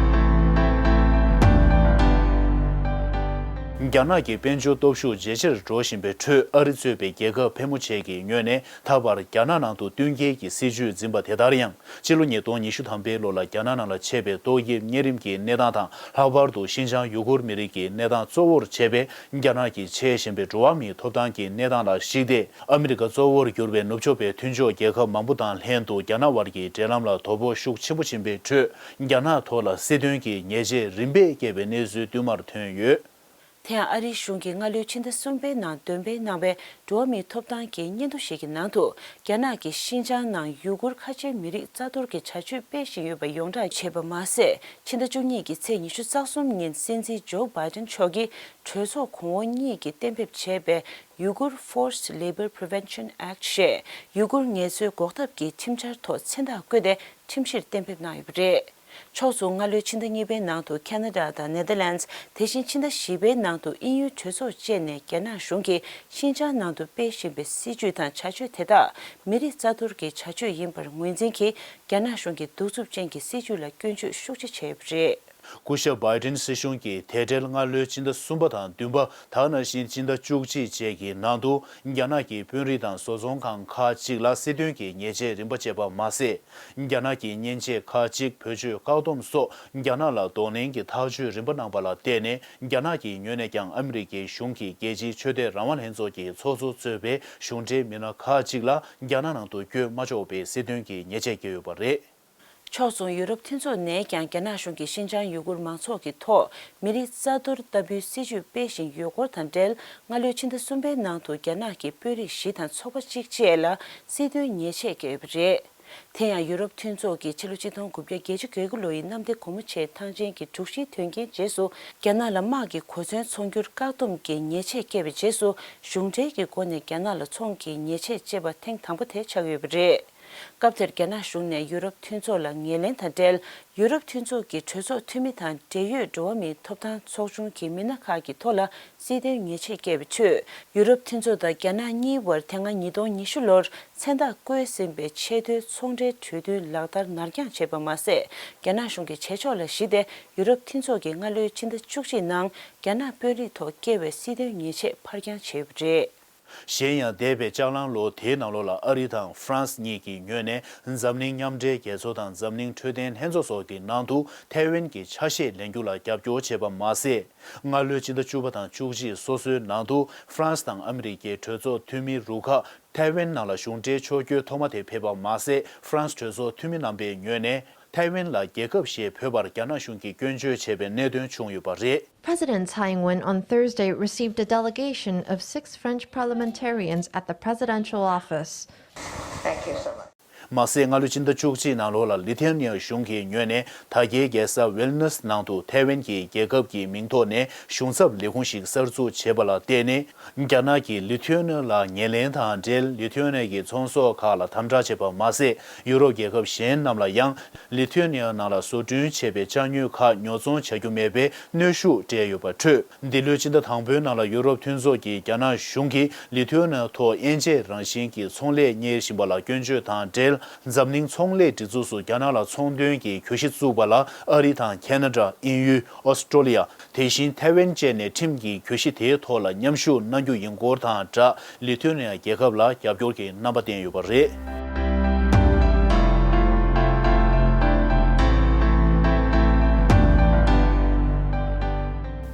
རྒྱ་ནག་གི་དཔལ་འབྱོར་སྟོབས་ཤུགས་ཇེ་ཆེར་འགྲོ་བཞིན་པའི་ཁྲོད། ཨ་རི་གཙོས་པའི་རྒྱལ་ཁབ་ཕལ་མོ་ཆེ་གི་ངོས་ནས་ད་བར་རྒྱ་ནག་ནང་དུ་བསྟུན་མཁས་ཀྱི་སྲིད་ཇུས་འཛིན་པ་དེ་ལྟར་ཡང་། སྤྱི་ལོ་ཉིས་སྟོང་ཉི་ཤུ་ཐམ་པའི་ལོ་ལ་རྒྱ་ནག་ནང་ལ་མཆེད་པའི་ཏོག་དབྱིབས་གཉན་རིམས་ཀྱི་གནས་སྟངས་དང་། ལྷག་པར་དུ་ཤིན་ཅང་ཡུ་གུར་མི་རིགས་ཀྱི་གནས་སྟངས་གཙོ་བོར་བྱས་པའི་རྒྱ་ནག་གི་ཆེས་ཞན་པའི་འགྲོ་བ་མིའི་ཐོབ་ཐང་གི་གནས་སྟངས་ལ་གཞིགས་ཏེ། ཨ་མི་རི་ཀ་གཙོ་བོར་གྱུར་པའི་ནུབ་ཕྱོགས་པའི་མཐུན་ཕྱོགས་རྒྱལ་ཁབ་མང་པོ་དང་ལྷན་དུ་རྒྱ་ནག་དབར་གྱི་འབྲེལ་ལམ་ལ་དོ་ཕོག་ཤུགས་ཆེན་པོ་ཕྱིན་པའི་ཁྲོད། རྒྱ་ནག་ཐོག་ལ་སྲིད་དོན་གྱི་ཉེས་ཆད་རིམ་པས་བཀལ་བའི་གནས་ཚུལ་བསྟུད་མར་ཐོན་ཡོད། དེ་ཡང་ཨ་རིའི་གཞུང་གིས་སྔ་ལོའི་ཕྱི་ཟླ་གསུམ་པའི་ནང་འདོན་སྤེལ་གནང་བའི་འགྲོ་བ་མིའི་ཐོབ་ཐང་གི་སྙན་ཐོ་ཞིག་གི་ནང་དུ། རྒྱ་ནག་གིས་ཤིན་ཅང་ནང་ཡུ་གུར་ཁ་ཆེའི་མི་རིགས་རྩ་གཏོར་གྱི་བྱ་སྤྱོད་སྤེལ་བཞིན་ཡོད་པ་ཡོངས་གྲགས་བྱས་པ་མ་ཟད། ཕྱི་ཟླ་བཅུ་གཉིས་ཀྱི་ཚེས་ཉི་ཤུ་རྩ་གསུམ་ཉིན་སྲིད་འཛིན་ཇོ་བྷའི་ཏིན་མཆོག་གིས་གྲོས་ཚོགས་གོང་འོག་གཉིས་ཀྱིས་གཏན་འབེབས་བྱས་པའི་Uyghur Forced Labor Prevention Act ཞེས་ཡུ་གུར་ངལ་རྩོལ་འགོག་ཐབས་ཀྱི་ཁྲིམས་འཆར་ཐོག་མཚན་རྟགས་བཀོད་དེ་ཁྲིམས་གཞིར་གཏན་འབེབས་གནང་ཡོད་པ་རེད། ཕྱོགས་མཚུངས་སྔ་ལོའི་ཕྱི་ཟླ་གཉིས་པའི་ནང་དུ་ཁ་ན་ཌ་དང་ནེ་དར་ལན་ཌི། དེ་བཞིན་ཕྱི་ཟླ་བཞི་པའི་ནང་དུ་དབྱིན་ཡུལ་གྲོས་ཚོགས་བཅས་ནས་རྒྱ་ནག་གཞུང་གིས་ཤིན་ཅང་ནང་དུ་སྤེལ་བཞིན་པའི་སྲིད་ཇུས་དང་བྱ་སྤྱོད་དེ་དག་མི་རིགས་རྩ་གཏོར་གྱི་བྱ་སྤྱོད་ཡིན་པར་ངོས་འཛིན་གྱིས། རྒྱ་ནག་གཞུང་གི་གདུག་རྩུབ་ཅན་གྱི་སྲིད་ཇུས་ལ་སྐྱོན་བརྗོད་ཤུགས་ཆེ་བྱས་ཡོད་པ་རེད། སྐུ་ཞབས་བྷའི་ཏིན་སྲིད་གཞུང་གིས་དེ་འབྲེལ་སྔ་ལོའི་ཕྱི་ཟླ་གསུམ་པ་དང་བདུན་པ། ད་ག་ནང་བཞིན་ཕྱི་ཟླ་བཅུ་གཅིག་བཅས་ཀྱི་ནང་དུ། རྒྱ་ནག་གི་དཔོན་རིགས་དང་བཟོ་ཚོང་ཁང་ཁག་ཅིག་ལ་སྲིད་དོན་གྱི་ཉེས་ཆད་རིམ་པ་བཅད་པ་མ་ཟད། རྒྱ་ནག་གི་མཉེན་ཆས་ཁག་ཅིག་བེད་སྤྱོད་བཀག་སྡོམ་སོགས་རྒྱ་ནག་ལ་གདོང་ལེན་གྱི་ཐག་གཅོད་རིམ་པ་གནང་པ་ལ་བརྟེན་ནས། རྒྱ་ནག་གི་ངོས་ནས་ཀྱང་ཨ་མི་རི་ཀའི་གཞུང་གིས་རྒྱལ་སྤྱིའི་ཆོས་དད་རང་དབང་ལྷན་ཚོགས་ཀྱི་ཚོགས་གཙོ་གཙོས་པའི་གཞུང་འབྲེལ་མི་སྣ་ཁག་ཅིག་ལ་རྒྱ་ནག་ནང་དུ་བསྐྱོད་མ་ཆོག་པའི་སྲིད་དོན་གྱི་ཉེས་ཆད་བཀལ་ཡོད་པ་རེད། ཕྱོགས་མཚུངས་ཡུ་རོབ་མཐུན་ཚོགས་ནས་ཀྱང་རྒྱ་ནག་གཞུང་གིས་ཤིན་ཅང་ཡུ་གུར་མང་ཚོགས་ཀྱི་ཐོག་མི་རིགས་རྩ་གཏོར་ལྟ་བུའི་སྲིད་ཇུས་སྤེལ་བཞིན་ཡོད་སྐོར་དང་འབྲེལ། སྔ་ལོའི་ཕྱི་ཟླ་གསུམ་པའི་ནང་དུ་རྒྱ་ནག་གི་དཔོན་རིགས་བཞི་དང་ཚོགས་པ་གཅིག་བཅས་ལ་སྲིད་དོན་ཉེས་ཆད་བཀལ་ཡོད་པ་རེད། དེ་ཡང་ཡུ་རོབ་མཐུན་ཚོགས་ཀྱིས་ཕྱི་ལོ་ཆིག་སྟོང་དགུ་བརྒྱ་བརྒྱད་ཅུ་གྱ་དགུ་ལོ་ཡི་གནམ་བདེ་སྒོ་མོ་ཆེའི་ཐང་ཆེན་གྱི་དྲུག་བཞིའི་དོན་རྐྱེན་རྗེས་སུ། རྒྱ་ནག་ལ་དམག་གི་གོ་མཚོན་ཚོང་སྒྱུར་བཀག་སྡོམ་གྱི་ཉེས་ཆད་བཀལ་བའི་རྗེས་སུ། གཞུང་འབྲེལ་གྱི་སྒོ་ནས་རྒྱ་ནག་ལ་ཚོང་གི་ཉེས་ཆད་བཅད་པ་ཐེངས་དང་པོ་དེ་ཆགས་ཡོད་པ་རེད། སྐབས་དེར་རྒྱ་ནག་གཞུང་ནས་ཡུ་རོབ་མཐུན་ཚོགས་ལ་ངོས་ལེན་དང་འབྲེལ། ཡུ་རོབ་མཐུན་ཚོགས་ཀྱི་གྲོས་ཚོགས་འཐུས་མི་དང་འབྲེལ་ཡོད་འགྲོ་བ་མིའི་ཐོབ་ཐང་ཚོགས་ཆུང་གི་མི་སྣ་ཁག་གི་ཐོག་ལ་སྲིད་དོན་ཉེས་ཆད་བཀལ་བའི་ཁྲོད། ཡུ་རོབ་མཐུན་ཚོགས་དང་རྒྱ་ནག་གཉིས་བར་དེ་སྔ་ཉིས་སྟོང་ཉི་ཤུ་ལོར་མཚན་རྟགས་བཀོད་ཟིན་པའི་ཆེས་མཐོའི་ཚོང་འབྲེལ་གྲོས་མཐུན་ལག་བསྟར་ནར་འགྱངས་བྱས་པ་མ་ཟད། རྒྱ་ནག་གཞུང་གི་བྱེད་ཕྱོགས་ལ་གཞིགས་ཏེ། ཡུ་རོབ་མཐུན་ཚོགས་ཀྱིས་སྔ་ལོའི་ཕྱི་ཟླ་བཅུ་གཅིག་ནང་རྒྱ་ནག་དཔོན་རིགས་ཐོག་བཀལ་བའི་སྲིད་དོན་ཉེས་ཆད་ཕར་འགྱངས་བྱས་ཡོད་པ་རེད། གཞན་ཡང་། འདས་པའི་ལྕགས་གླང་ལོ་དེའི་ནང་ལོགས་ལ་ཨ་རི་དང་ཧྥ་རན་སི་གཉིས་ཀྱི་ངོས་ནས་འཛམ་གླིང་མཉམ་འབྲེལ་རྒྱལ་ཚོགས་དང་འཛམ་གླིང་འཕྲོད་བསྟེན་ལྷན་ཚོགས་སོགས་ཀྱི་ནང་དུ་ཐའེ་ཝན་གྱི་ཆ་ཤས་ལེན་རྒྱུ་ལ་རྒྱབ་སྐྱོར་བྱས་པ་མ་ཟད། སྔ་ལོའི་ཕྱི་ཟླ་བཅུ་པ་དང་བཅུ་གཅིག་སོ་སོའི་ནང་དུ་ཧྥ་རན་སི་དང་ཨ་མི་རི་ཀའི་གྲོས་ཚོགས་འཐུས་མིའི་རུ་ཁག་ཐའེ་ཝན་ནང་ལ་གཞུང་འབྲེལ་ཕྱོགས་བསྐྱོད་ཐོག་མ་དེ་ཕེབས་པ་མ་ཟད། ཧྥ་རན་སི་གྲོས་ཚོགས་འཐུས་མི་རྣམ་པའི་ངོས་ནས། ཐའེ་ཝན་ལ་རྒྱལ་ཁབ་ཞེས་འབོད་པར་རྒྱ་ནག་གཞུང་གིས་སྐྱོན་བརྗོད་བྱས་པའི་གནད་དོན་བྱུང་ཡོད་པ་རེད། President Tsai Ing-wen on Thursday received a delegation of six French parliamentarians at the presidential office. Thank you so much. མ་ཟད། སྔ་ལོའི་ཕྱི་ཟླ་བཅུ་གཅིག་ནང་ལོགས་ལ་ལི་ཐུ་ཨེ་ནི་ཡ་གཞུང་གི་ངོས་ནས་ད་གའི་རྒྱལ་ས་ཝེལ་ནུ་སི་ནང་དུ་ཐའེ་ཝན་གྱི་རྒྱལ་ཁབ་ཀྱི་མིང་ཐོག་ནས་གཞུང་ཚབ་ལས་ཁུངས་ཤིག་གསར་འཛུགས་བྱས་པ་ལ་བརྟེན་ནས། རྒྱ་ནག་གིས་ལི་ཐུ་ཨེ་ནི་ཡ་ལ་ངོས་ལེན་དང་འབྲེལ། ལི་ཐུ་ཨེ་ནི་ཡ་གི་ཚོང་ཟོག་ཁག་ལ་དམ་དྲག་བྱས་པ་མ་ཟད། ཡུ་རོབ་རྒྱལ་ཁབ་གཞན་རྣམས་ལ་ཡང་། ལི་ཐུ་ཨེ་ནི་ཡ་ནང་ལ་བཟོ་སྐྲུན་བྱས་པའི་ཅ་དངོས་ཁག་ཉོ་ཚོང་བྱ་རྒྱུ་མེད་པའི་གནོན་ཤུགས་སྤྲད་ཡོད་པ་འཕྲོས། འདི་ལོའི་ཕྱི་ཟླ་དང་པོའི་ནང་ལ་ཡུ་རོབ་མཐུན་ཚོགས་ཀྱིས་རྒྱ་ནག་གཞུང་གིས་ལི་ཐུ་ཨེ་ནི་ཡ་ཐོག་དབྱེ་འབྱེད་རང་བཞིན་གྱི་ཚོང་ལས་གཉེར་བཞིན་པ་ལ་སྐྱོན་བརྗོད་དང་འབྲེལ། འཛམ་གླིང་ཚོང་ལས་སྒྲིག་འཛུགས་སུ་རྒྱ་ནག་ལ་ཚོང་དོན་གྱི་གྱོད་གཞི་བཙུགས་པ་ལ་ཨ་རི་དང་ཁེ་ན་ཌ། དབྱིན་ཡུལ། ཨོ་སི་ཀྲོ་ལི་ཡ། དེ་བཞིན་ཐའེ་ཝན་བཅས་ནས་ཁྲིམས་ཀྱི་གྱོད་གཞི་དེའི་ཐོག་ལ་མཉམ་ཞུགས་གནང་རྒྱུ་ཡིན་སྐོར་དང་སྦྲགས། ལི་ཐུ་ནི་ཡ་རྒྱལ་ཁབ་ལ་རྒྱབ་སྐྱོར་གྱི་རྣམ་པ་བསྟན་ཡོད་པ་རེད།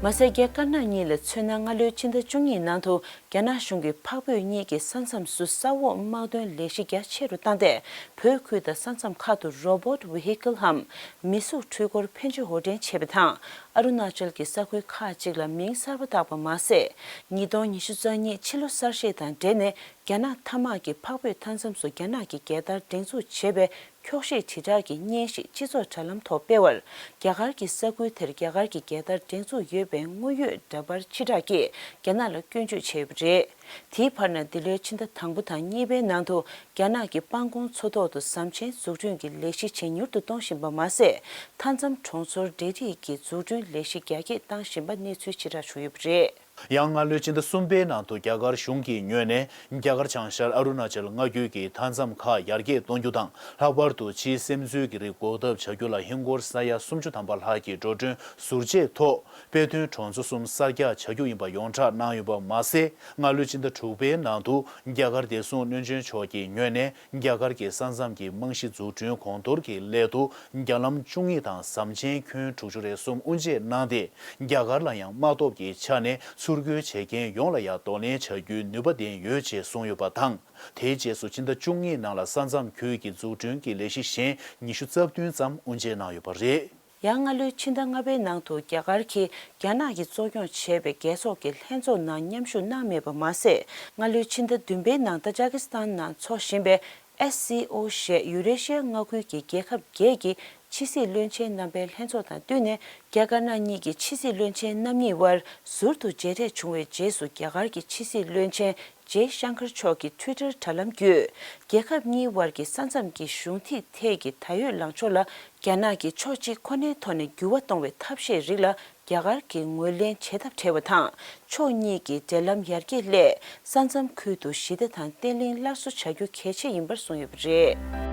མ་ཟད། རྒྱ་དཀར་ནག་གཉིས་ལ་མཚོན་ན། སྔ་ལོའི་ཕྱི་ཟླ་བཅུ་གཉིས་ནང་དུ་རྒྱ་ནག་གཞུང་གིས་འཕགས་བོད་གཉིས་ཀྱི་ས་མཚམས་སུ་ས་འོག་དམག་དོན་ལས་གཞི་རྒྱ་ཆེ་རུ་བཏང་སྟེ། བོད་ཁུལ་དང་ས་མཚམས་ཁག་ཏུ་Robot Vehicle འམ་མི་གཟུགས་འཕྲུལ་འཁོར་ཕན་ཆད་འོར་འདྲེན་བྱས་པ་དང་། ཨ་རུ་ན་ཅལ་གྱི་ས་ཁུལ་ཁག་ཅིག་ལ་མིང་གསར་པ་བཏགས་པ་མ་ཟད། ཉིས་སྟོང་ཉི་ཤུ་རྩ་གཉིས་ཕྱི་ལོ་གསར་བཞད་དང་འབྲེལ་ནས། རྒྱ་ནག་མཐའ་དམག་གིས་འཕགས་བོད་མཐའ་མཚམས་སུ་རྒྱ་ནག་གི་རྒྱལ་དར་སྒྲེང་འཛུགས་བྱས་པའི་འཁྱོག་བཤད་དྲིལ་བསྒྲགས་ཀྱི་བརྙན་ཞིག་སྤྱི་ཚོགས་དྲ་ལམ་ཐོག་སྤེལ་བར། རྒྱ་གར་གྱི་ས་ཁུལ་དེར་རྒྱ་གར་གྱི་རྒྱལ་དར་སྒྲེང་འཛུགས་ཡོད་པའི་དངོས་ཡོད་འདྲ་པར་ཕྱིར་བསྒྲགས་ཀྱིས་རྒྱ་ནག་ལ་སྐྱོན་བརྗོད་བྱས་ཡོད་པ་རེད། དེའི་བར་ན། འདི་ལོའི་ཕྱི་ཟླ་དང་པོ་དང་གཉིས་པའི་ནང་དུ། རྒྱ་ནག་གིས་སྤང་གོང་མཚོ་ཐོག་ཏུ་ཟམ་ཆེན་འཛུགས་སྐྲུན་གྱི་ལས་གཞི་ཇེ་མྱུར་དུ་གཏོང་བཞིན་པ་མ་ཟད། མཐའ་མཚམས་གྲོང་ཚོར་འབྲེལ་འདྲིས་ཀྱི་འཛུགས་སྐྲུན་ལས་གཞི་རྒྱ་སྐྱེད་བཏང་བཞིན་པ་གནས་ཚུལ་ཕྱིར་བསྒྲགས་བྱུང་ཡོད་པ་རེད། ཡང་སྔ་ལོའི་ཕྱི་ཟླ་གསུམ་པའི་ནང་དུ་རྒྱ་གར་གཞུང་གི་ངོས་ནས་རྒྱ་གར་བྱང་ཤར་ཨ་རུ་ན་ཅལ་མངའ་ཁུལ་གྱི་མཐའ་མཚམས་ཁག་ཡར་རྒྱས་གཏོང་རྒྱུ་དང་། ལྷག་པར་དུ་ཕྱིའི་སིམ་འཛུལ་གྱི་རིགས་འགོག་ཐབས་བྱ་རྒྱུ་ལ་ཧིན་སྒོར་ས་ཡ་སུམ་ཅུ་ཐམ་པ་ལྷག་གི་འགྲོ་གྲོན་ཟུར་བཅད་ཐོག་དཔེ་སྟོན་གྲོང་ཚོ་གསུམ་གསར་རྒྱག་བྱ་རྒྱུ་ཡིན་པ་ཡོངས་གྲགས་གནང་ཡོད་པ་མ་ཟད། སྔ་ལོའི་ཕྱི་ཟླ་དྲུག་པའི་ནང་དུ་རྒྱ་གར་བདེ་སྲུང་བློན་ཆེན་མཆོག་གི་ངོས་ནས་རྒྱ་གར་གྱི་ས་མཚམས་ཀྱི་རྨང་གཞི་འཛུགས་སྐྲུན་གོང་མཐོར་གྱི་སླད་དུ་རྒྱ་ལམ་བཅུ་གཉིས་དང་ཟམ་ཆེན་ཁྱོན་དྲུག་ཅུ་རེ་གསུམ་དབུ་འབྱེད་གནང་སྟེ། རྒྱ་གར་ལ་ཡང་དམག་སྟོབས་ཀྱི་ཆ་ནས་ཚུར་རྒོལ་བྱེད་མཁན་ཡོངས་ལ་ཡང་གདོང་ལེན་བྱ་རྒྱུའི་ནུས་པ་ལྡན་ཡོད་ཅེས་གསུངས་ཡོད་པ་དང་། དེའི་རྗེས་སུ་ཕྱི་ཟླ་བཅུ་གཉིས་ནང་ལ་ས་མཚམས་ཁུལ་གྱི་འཛུགས་སྐྲུན་གྱི་ལས་གཞི་གཞན་ཉི་ཤུ་རྩ་བདུན་ཙམ་དབུ་འབྱེད་གནང་ཡོད་པ་རེད། ཡང་སྔ་ལོའི་ཕྱི་ཟླ་ལྔ་པའི་ནང་དུ་རྒྱ་གར་གྱིས་རྒྱ་ནག་གིས་གཙོ་སྐྱོང་བྱས་པའི་རྒྱལ་ཚོགས་ཀྱི་ལྷན་ཚོགས་ནང་མཉམ་ཞུགས་གནང་མེད་པ་མ་ཟད། སྔ་ལོའི་ཕྱི་ཟླ་བདུན་པའི་ནང་ཏ་ཇ་ཀི་སི་ཐན་ནང་འཚོགས་བཞིན་པའི་SCO ཞེས་ཡུ་རེ་ཤི་ཡ་མངའ་ཁུལ་གྱི་རྒྱལ་ཁབ་བརྒྱད་ཀྱི་ཕྱི་སྲིད་བློན་ཆེན་རྣམ་པའི་ལྷན་ཚོགས་དང་བསྟུན་ནས། རྒྱ་དཀར་ནག་གཉིས་ཀྱི་ཕྱི་སྲིད་བློན་ཆེན་རྣམ་གཉིས་དབར་ཟུར་དུ་མཇལ་འཕྲད་བྱུང་བའི་རྗེས་སུ། རྒྱ་གར་གྱི་ཕྱི་སྲིད་བློན་ཆེན་ཇེ་ཤང་ཀར་མཆོག་གིས་ཊུའི་ཊར་དྲ་ལམ་བརྒྱུད། རྒྱལ་ཁབ་གཉིས་དབར་གྱི་ས་མཚམས་ཀྱི་གཞུང་ཐིག་ཐད་ཀྱི་ད་ཡོད་ལངས་ཕྱོགས་ལ། རྒྱ་ནག་གིས་ཕྱོགས་གཅིག་ཁོ་ནའི་ཐོག་ནས་འགྱུར་བ་གཏོང་བའི་ཐབས་ཤེས་རིགས་ལ་རྒྱ་གར་གྱིས་ངོས་ལེན་བྱེད་ཐབས་བྲལ་བ་དང་། ཕྱོགས་གཉིས་ཀྱི་འབྲེལ་ལམ་ཡར་རྒྱས་སླད། ས་མཚམས་ཁུལ་དུ་ཞི་བདེ་དང་བརྟན་ལྷིང་སླར་གསོ་བྱ་རྒྱུ་གལ་ཆེ་ཡིན་པར་གསུངས་ཡོད་པ་རེད།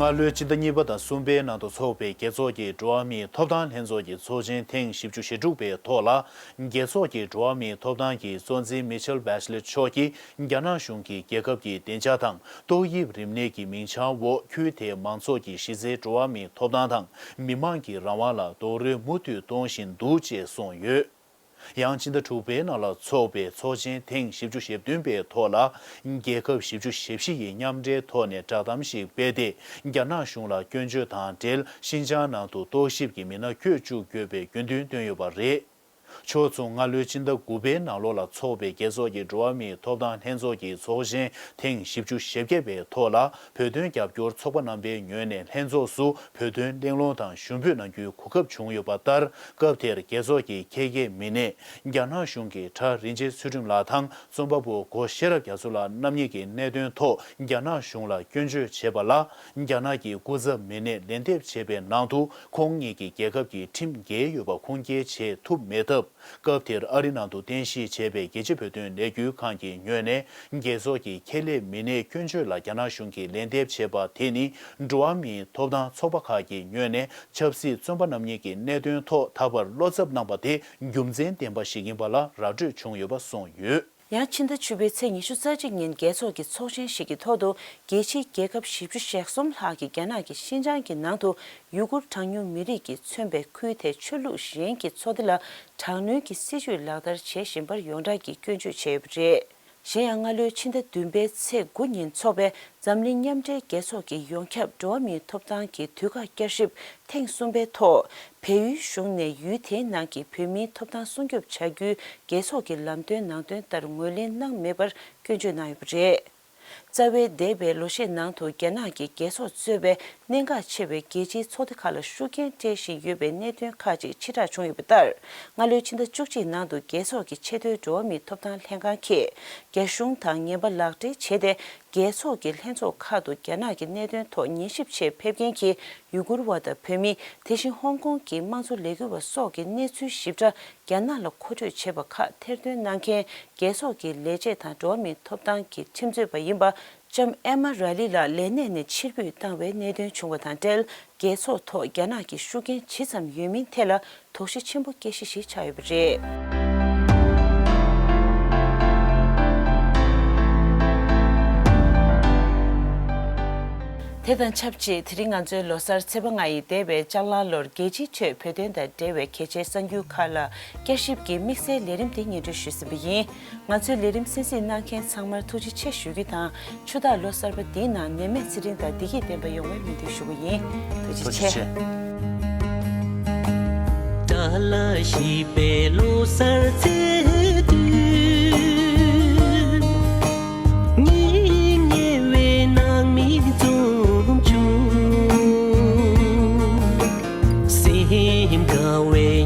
སྔ་ལོའི་ཕྱི་ཟླ་གཉིས་པ་དང་གསུམ་པའི་ནང་དུ་འཚོགས་པའི་རྒྱལ་ཚོགས་ཀྱི་འགྲོ་བ་མིའི་ཐོབ་ཐང་ལྷན་ཚོགས་ཀྱི་ཚོགས་ཆེན་ཐེངས་བཞི་བཅུ་ཞེ་དྲུག་པའི་ཐོག་ལ། རྒྱལ་ཚོགས་ཀྱི་འགྲོ་བ་མིའི་ཐོབ་ཐང་གི་གཙོ་འཛིན་མི་ཆེལ་བྷེ་ཆི་ལེ་མཆོག་གིས་རྒྱ་ནག་གཞུང་གིས་རྒྱལ་ཁབ་ཀྱི་བདེ་འཇགས་དང་ཏོག་དབྱིབས་རིམས་ནད་ཀྱི་མིང་བྱང་འོག་ཁུལ་དེའི་མང་ཚོགས་ཀྱི་གཞི་རྩའི་འགྲོ་བ་མིའི་ཐོབ་ཐང་དང་མི་མང་གི་རང་དབང་ལ་རྡོག་རོལ་མུ་མཐུད་གཏོང་བཞིན་འདུག་ཅེས་གསུངས་ཡོད། ཡང་ཕྱི་ཟླ་དྲུག་པའི་ནང་ལ་འཚོགས་པའི་ཚོགས་ཆེན་ཐེངས་བཞི་བཅུ་ཞེ་བདུན་པའི་ཐོག་ལ། རྒྱལ་ཁབ་བཞི་བཅུ་ཞེ་བཞི་ཡིས་མཉམ་འབྲེལ་ཐོག་ནས་བསྒྲགས་གཏམ་ཞིག་སྤེལ་ཏེ། རྒྱ་ནག་གཞུང་ལ་སྐྱོན་བརྗོད་དང་འབྲེལ་ཤིན་ཅང་ནང་དུ་རྟོག་ཞིབ་ཀྱི་མི་སྣ་བསྐྱོད་བཅུག་དགོས་པའི་དགོས་འདུན་བཏོན་ཡོད་པ་རེད། ཕྱོགས་མཚུངས་སྔ་ལོའི་ཕྱི་ཟླ་དགུ་པའི་ནང་ལོགས་ལ་འཚོགས་པའི་རྒྱལ་ཚོགས་ཀྱི་འགྲོ་བ་མིའི་ཐོབ་ཐང་ལྷན་ཚོགས་ཀྱི་ཚོགས་ཆེན་ཐེངས་བཞི་བཅུ་ཞེ་བརྒྱད་པའི་ཐོག་ལ། བོད་དོན་རྒྱབ་སྐྱོར་ཚོགས་པ་རྣམ་པའི་ངོས་ནས་ལྷན་ཚོགས་སུ་བོད་དོན་གླེང་སློང་དང་ཞུ་འབོད་གནང་རྒྱུའི་གོ་སྐབས་བྱུང་ཡོད་པ་ལྟར། སྐབས་དེར་རྒྱལ་ཚོགས་ཀྱི་ཁྱད་མཁས་མི་སྣས་རྒྱ་ནག་གཞུང་གི་གྲྭ་རིན་ཆེན་ཚུལ་ཁྲིམས་ལགས་དང་རྩོམ་པ་པོ་སྒོ་ཤེས་རབ་རྒྱ་མཚོ་ལགས་རྣམ་གཉིས་ཀྱི་གནད་དོན་ཐོག་རྒྱ་ནག་གཞུང་ལ་སྐྱོན་བརྗོད་བྱས་པ་ལ། རྒྱ་ནག་གི་སྐུ་ཚབ་མི་སྣས་ལན་འདེབས་བྱས་པའི་ནང་དུ། ཁོང་གཉིས་ཀྱིས་རྒྱལ་ཁབ་ཀྱི་ཁྲིམས་འགལ་ཡོད་པ་ཁུངས་སྐྱེལ་བྱེད་ཐུབ་མེད་སྟབས། སྐབས་དེར་ཨ་རི་ནང་དུ་རྟེན་གཞི་བྱས་པའི་རྒྱལ་སྤྱིའི་བོད་དོན་ལས་འགུལ་ཁང་གི་ངོས་ནས། རྒྱལ་ཚོགས་ཀྱི་ཁྱད་ལས་མི་སྣའི་སྐྱོན་བརྗོད་ལ་རྒྱ་ནག་གཞུང་གིས་ལན་འདེབས་བྱས་པ་དེ་ནི། འགྲོ་བ་མིའི་ཐོབ་ཐང་ཚོགས་པ་ཁག་གི་ངོས་ནས་ཆབ་སྲིད་བཙོན་པ་རྣམ་གཉིས་ཀྱི་གནད་དོན་ཐོག་ད་བར་བློ་འཚབ་གནང་པ་དེ་རྒྱུ་མཚན་ལྡན་པ་ཞིག་ཡིན་པ་ལ་ར་སྤྲོད་བྱུང་ཡོད་པ་གསུངས་ཡོད། ཡང་ཕྱི་ཟླ་བཅུ་པའི་ཚེས་ཉི་ཤུ་རྩ་གཅིག་ཉིན་རྒྱལ་ཚོགས་ཀྱི་ཚོགས་ཆེན་ཞིག་གི་ཐོག་ཏུ། རྒྱལ་སྤྱིའི་རྒྱལ་ཁབ་བཞི་བཅུ་ཞེ་གསུམ་ལྷག་གིས་རྒྱ་ནག་གི་ཤིན་ཅང་གི་ནང་དུ་ཡུ་གུར་གྲངས་ཉུང་མི་རིགས་ཀྱིས་མཚོན་པའི་ཁུལ་དེའི་ཆོས་ལུགས་གཞན་གྱི་ཚོགས་སྡེ་ལ་དྲག་གནོན་གྱི་སྲིད་བྱུས་ལག་བསྟར་བྱེད་བཞིན་པར་ཡོངས་གྲགས་ཀྱིས་སྐྱོན་བརྗོད་བྱས་ཡོད་པ་རེད། གཞན་ཡང་། སྔ་ལོའི་ཕྱི་ཟླ་བདུན་པའི་ཚེས་དགུ་ཉིན་འཚོགས་པའི་འཛམ་གླིང་མཉམ་འབྲེལ་རྒྱལ་ཚོགས་ཀྱི་ཡོངས་ཁྱབ་འགྲོ་བ་མིའི་ཐོབ་ཐང་གི་དུས་བཀག་བསྐྱར་ཞིབ་ཐེངས་གསུམ་པའི་ཐོག་བལ་ཡུལ་གཞུང་ནས་ཡུལ་དེའི་ནང་གི་བོད་མིའི་ཐོབ་ཐང་སྲུང་སྐྱོབ་བྱ་རྒྱུའི་རྒྱལ་ཚོགས་ཀྱི་ལམ་སྟོན་ནང་དོན་ལྟར་ངོས་ལེན་གནང་མེད་པར་སྐྱོན་བརྗོད་གནང་ཡོད་པ་རེད། རྩ་བའི་འདས་པའི་ལོ་ཤས་ནང་དུ་རྒྱ་ནག་གིས་རྒྱལ་ཚོགས་གཙོས་པའི་གནད་འགག་ཆེ་བའི་རྒྱལ་སྤྱིའི་ཚོགས་སྡེ་ཁག་ལ་ཤུགས་རྐྱེན་སྤྲད་བཞིན་ཡོད་པའི་གནད་དོན་ཁག་ཅིག་ཕྱིར་བསྒྲགས་བྱུང་ཡོད་པ་ལྟར། སྔ་ལོའི་ཕྱི་ཟླ་བཅུ་གཅིག་ནང་དུ་རྒྱལ་ཚོགས་ཀྱི་ཆེས་མཐོའི་འགྲོ་བ་མིའི་ཐོབ་ཐང་ལྷན་ཁང་གིས། རྒྱ་གཞུང་དང་ངན་པ་ལག་སྦྲེལ་བྱས་ཏེ། རྒྱལ་ཚོགས་ཀྱི་ལྷན་ཚོགས་ཁག་ཏུ་རྒྱ་ནག་གི་གནད་དོན་ཐོག་ཉན་ཞིབ་ཆེད་ཕེབས་མཁན་གྱི་ཡུ་གུར་བ་དང་བོད་མི། དེ་བཞིན་ཧོང་ཀོང་གི་དམངས་གཙོ་ལས་འགུལ་བ་སོགས་ཀྱི་གནས་ཚུལ་ཞིབ་ཕྲ་རྒྱ་ནག་ལ་མཁོ་སྤྲོད་བྱས་པ་ཁག་ཐེར་འདོན་གནང་མཁན། རྒྱལ་ཚོགས་ཀྱི་ལས་བྱེད་དང་འགྲོ་བ་མིའི་ཐོབ་ཐང་གི་ཁྲིམས་རྩོད་པ་ཡིན་པ། ལྕམ་ཨེ་མ་ར་ལི་ལགས་ལས་གནས་ནས་ཕྱིར་འབུད་བཏང་བའི་གནད་དོན་བྱུང་བ་དང་འབྲེལ། རྒྱལ་ཚོགས་ཐོག་རྒྱ་ནག་གི་ཤུགས་རྐྱེན་ཇི་ཙམ་ཡོད་མིན་ཐད་ལ་དོགས་གཞི་ཆེན་པོ་སྐྱེ་གཞི་ཞིག་ཆགས་ཡོད་པ་རེད། དེ་དང་ཆབས་ཅིག་དེ་རིང་ང་ཚོའི་ལོ་གསར་ཚེས་པ་ལྔ་ཡི་འདས་པའི་ལྕགས་ལང་ལོར་རྒྱལ་སྤྱིའི་ཁྲོད་བོད་དོན་དང་འབྲེལ་བའི་གལ་ཆེའི་གསར་འགྱུར་ཁག་ལ་བསྐྱར་ཞིབ་ཀྱིས་དམིགས་བསལ་ལས་རིམ་འདི་སྙན་སྒྲོན་ཞུས་ཟིན་པ་ཡིན། ང་ཚོའི་ལས་རིམ་གསན་གཟིགས་གནང་མཁན་ཚང་མར་ཐུགས་རྗེ་ཆེ་ཞུ་རྒྱུ་དང་། ཆུ་སྟག་ལོ་གསར་པ་འདིའི་ནང་ནད་མེད་ཚེ་རིང་དང་བདེ་སྐྱིད་ལྡན་པ་ཡོང་བའི་སྨོན་འདུན་ཞུ་གི་ཡིན། ཐུགས་རྗེ་ཆེ། ཏཱ་ལ་ཞིག་པའི་ལོ་གསར་ཚེས་བདུན། སྙིང་ཉེ་བའི་ནང་མི་འཛོམས་བྱུང་། སེམས་དགའ་བའི་